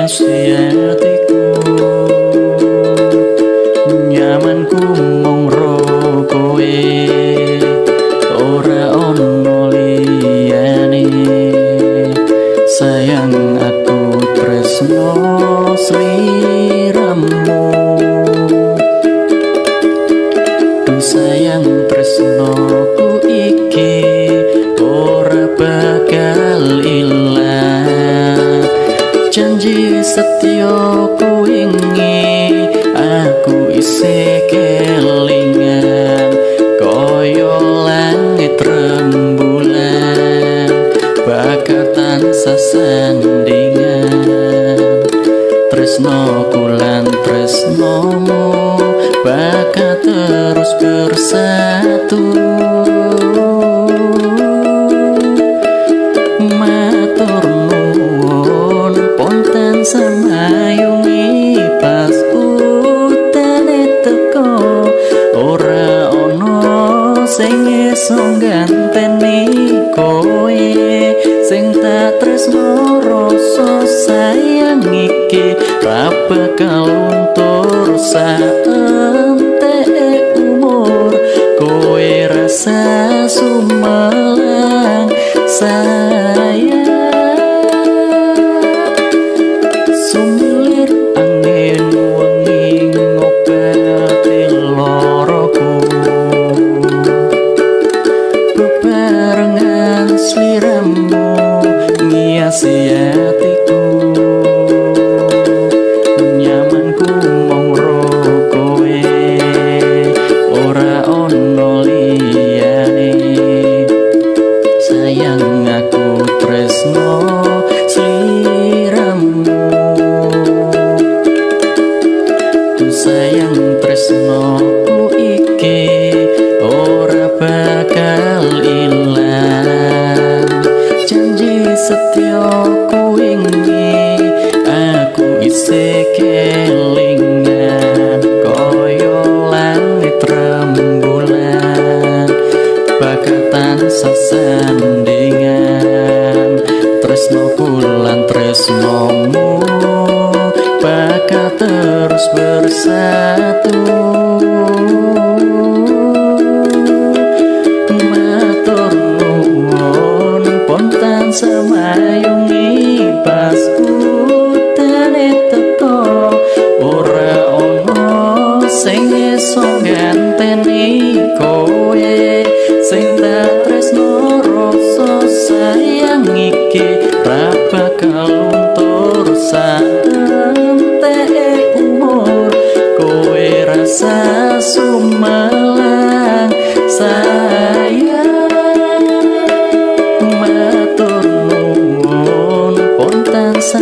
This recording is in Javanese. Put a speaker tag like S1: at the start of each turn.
S1: Ngiasi atiku, nyamanku mung ro kowe, ora ono liyane. Sayang, aku tresno sliramu. Duh sayang, tresnoku iki ora bakal ilang. Janji setyaku wingi aku isih kelingan, kaya langit rembulan bakal tansah sandingan. Tresnoku lan tresnomu bakal terus bersatu. Matur nuwun pun tansah mayungi pas utane teko, ora ono sing iso ganteni kowe. Sing tak tresno rasa sayang iki ra bakal luntur saenteke umur. Kowe rasa sumelang sayang, sumelir angin wengi ngobati loroku. Bebarengan sliramu ngiasi atiku, nyamanku mung ro kowe, ora ono liyane. Sayang, aku tresno sliramu. Duh sayang, tresnoku iki ora bakal ilang. Janji setyaku wingi aku isih kelingan, kaya langit rembulan bakal tansah sandingan. Tresnoku lan tresnomu bakal terus bersatu. Matur nuwun pun tansah mayungi pas utane teko, ora ono sing iso ganteni kowe. Sing tak tresno rasa sayang iki ra bakal luntur saenteke umur. Kowe rasa sumelang sayang. Matur nuwun pun tansah.